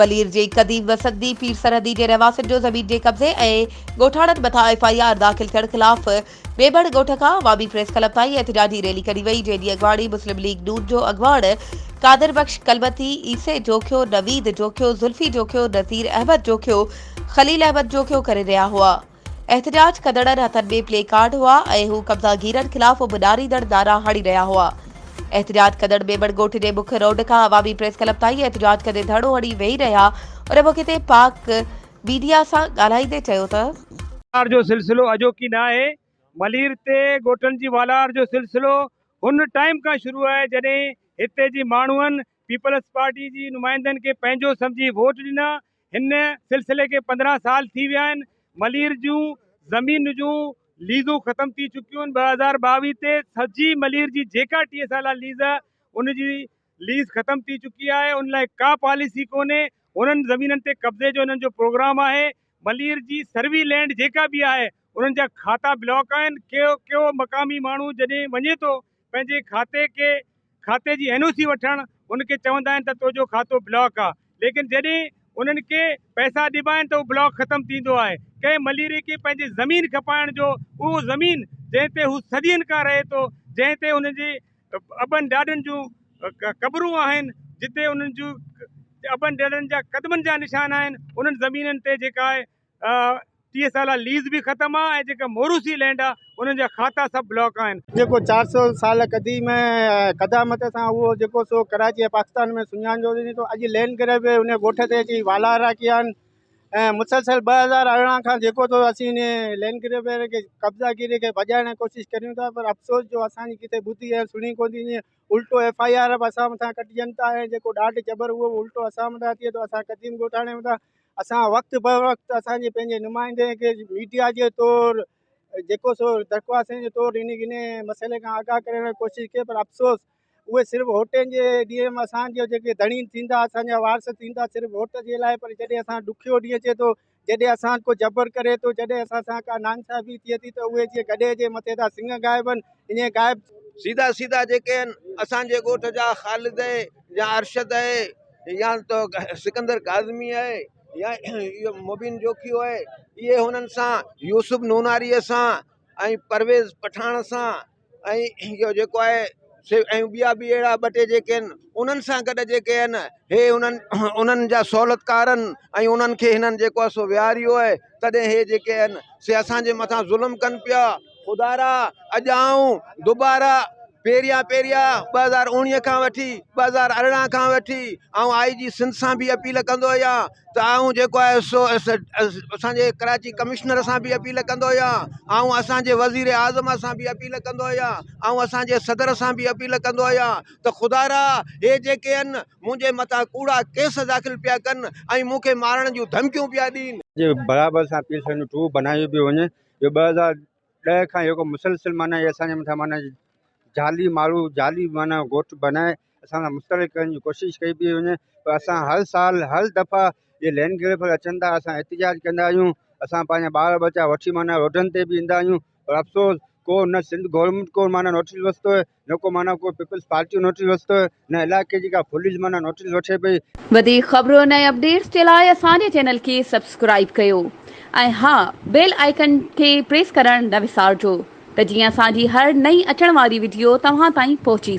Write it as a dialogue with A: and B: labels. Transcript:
A: ملير جي قديم وسندي پير سرحدي جي رهواسين جو زمين جي قبضي ۽ ڳوٺاڻن مٿان ايف I R داخل ٿيڻ خلاف ميمڻ ڳوٺ کان عوامي پريس ڪلب تائين احتجاجي ريلي ڪڍي وئي، جنهن جي اڳواڻي مسلم ليگ نون جو اڳواڻ قادر بخش ڪلمتي، عيسي جوکيو، نويد جوکيو، زلفي جوکيو، نذير احمد جوکيو، خليل احمد جوکيو ڪري رهيا هئا. احتجاج ڪندڙن هٿن ۾ پلي ڪارڊ هئا ۽ هو قبضاگيرن خلاف اڀ ڏاريندڙ نعرا هڻي رهيا هئا. احتجاج ڪندڙ ميمڻ ڳوٺ جي مک روڊ کان عوامي پريس ڪلب تائين احتجاج ڪندي ڌرڻو هڻي ويهي رهيا. ان موقعي تي پاڪ ميڊيا سان ڳالهائيندي چيو ته.
B: والار جو سلسلو اڄوڪي ناهي، ملير تي ڳوٺن جي والار جو سلسلو هن ٽائيم کان شروع آهي جڏهن هتي جي ماڻهن پيپلز پارٽي جي نمائندن کي پنهنجو سمجهي ووٽ ڏنا، هن سلسلي کي 15 سال ٿي ويا آهن، ملير جون زمين جون ليزون ختم ٿي چڪيون آهن، 2022 تي سڄي ملير جي جيڪا 30 سالا ليز آهي ان جي ليز ختم ٿي چڪي آهي، ان لاء ڪا پاليسي ڪونهي، انهن زمينن تي قبضي جو انهن جو پروگرام آهي، ملير جي سروي لينڊ جيڪا به آهي انهن جا کاتا بلاڪ آهن، ڪيو مقامي ماڻهو جڏهن وڃي ٿو پنهنجي کاتي کي کاتي جي اين او سي وٺڻ ان کي چوندا آهن ته توجو کاتو بلاڪ آ ليڪن جڏهن انهن کي پئسا ڏبا آهن ته اهو بلاڪ ختم ٿيندو آهي ڪنهن مليري کي پنهنجي زمين کپائڻ جو اهو زمين جنهن تي هو صدين کان رهي ٿو جنهن تي ان جي ابن ڏاڏن جون قبرون آهن جتي انهن جون ابن ڏاڏن جا قدمن جا نشان آهن انهن زمينن تي جيڪا آهي 30 سالا ليز به ختم آ ۽ جيڪا موروثي لينڊ آ انهن جا کاتا سڀ بلاڪ آهن.
C: جيڪو 400 سال قديم قدامت سان اهو جيڪو سو ڪراچي ۽ پاڪستان ۾ سڃاڻجو وڃي ٿو اڄ لينڊ گريب ان ڳوٺ تي اچي والارا ڪيا آهن ۽ مسلسل 2018 کان جيڪو ٿو اسين ان لينڊ گريب کي قبضا گيري کي ڀڄائڻ جي ڪوشش ڪريون ٿا پر افسوس جو اسان جي ڪٿي ٻڌي ۽ سڻي ڪونه ٿي وڃي الٽو ايف I R به اسان مٿان ڪٽجن ٿا ۽ جيڪو ڏاڍ جبر اهو به الٽو اسان مٿان ٿئي ٿو اسان قديم ڳوٺاڻي مٿان اسان وقت به وقت اسان جي پنهنجي نمائندي کي ميڊيا جي طور جيڪو سو درخواستن جي طور ان ان مسئلي کان آگاهه ڪرڻ جي ڪوشش ڪئي پر افسوس اهي صرف ووٽن جي ڏينهن ۾ اسان جا جيڪي ڌڻي ٿيندا اسان جا وارث ٿيندا صرف ووٽ جي لاء پر جڏهن اسان ڏکيو ڏينهن اچي ٿو جڏهن اسان ڪو جبر ڪري ٿو جڏهن اسان سان ڪا ناانصافي ٿئي ٿي ته اهي جيئن گڏهه جي مٿي تان سڱ غائب آهن ائين غائب
D: سيڌا سيڌا جيڪي آهن اسان جي ڳوٺ جا خالد اهي يا ارشد اهي يا ته سڪندر ڪاظمي آهي يا اهو مبين جوکيو آهي اهي هنن سان يوسف نوناريء سان ۽ پرويز پٺاڻ سان ۽ اهو جيڪو آهي سي ۽ ٻيا به اهڙا ٻه ٽي جيڪي آهن انهن سان گڏ جيڪي آهن هي انهن انهن جا سهولتڪار آهن ۽ انهن کي هنن جيڪو آهي سو ويهاريو آهي تڏهن هي جيڪي آهن سي اسانجي مٿان ظلم ڪن پيا خدارا اڄ آئون دوباره پهريان پهريان 2019 کان وٺي 2018 کان وٺي آئون آئي جي سنڌ سان به اپيل ڪندو آهيان ته آئون جيڪو آهي سو اسانجي ڪراچي ڪمشنر سان به اپيل ڪندو آهيان آئون اسانجي وزير اعظم سان به اپيل ڪندو آهيان آئون اسانجي صدر سان به اپيل ڪندو آهيان ته خدارا هي جيڪي آهن منهنجي مٿان ڪوڙا ڪيس داخل پيا ڪن ۽ مون کي مارڻ جون ڌمڪيون پيا ڏين.
C: جي برابر سان پير سائين جو ٽوهه بنايو پيو وڃي جو 2010 کان جيڪو مسلسل معنيٰ هي اسان جي مٿان معنيٰ جعلي ماڻهو جعلي معنيٰ ڳوٺ بنائي اسان سان مسترد ڪرڻ جي ڪوشش ڪئي پئي وڃي پر اسان هر سال هر دفعا اهي لينڊ گريبر اچن ٿا اسان احتجاج ڪندا آهيون اسان پنهنجا ٻار ٻچا وٺي معنيٰ روڊن تي به ايندا آهيون پر افسوس ڪو نه سنڌ گورنمينٽ ڪو معنيٰ نوٽيس ورتو آهي نه ڪو معنيٰ ڪو پيپلز پارٽي نوٽيس ورتو آهي نه علائقي جي ڪا پوليس معنيٰ نوٽيس وٺي پئي.
A: وڌيڪ خبرن ۽ اپڊيٽس جي لاء اسان جي چينل کي سبسڪرائيب ڪيو ۽ ها بيل آئيڪن کي پريس ڪرڻ نه وسارجو ته جيئن اسان جي هر نئين اچڻ واري وڊيو توهان تائين پهچي.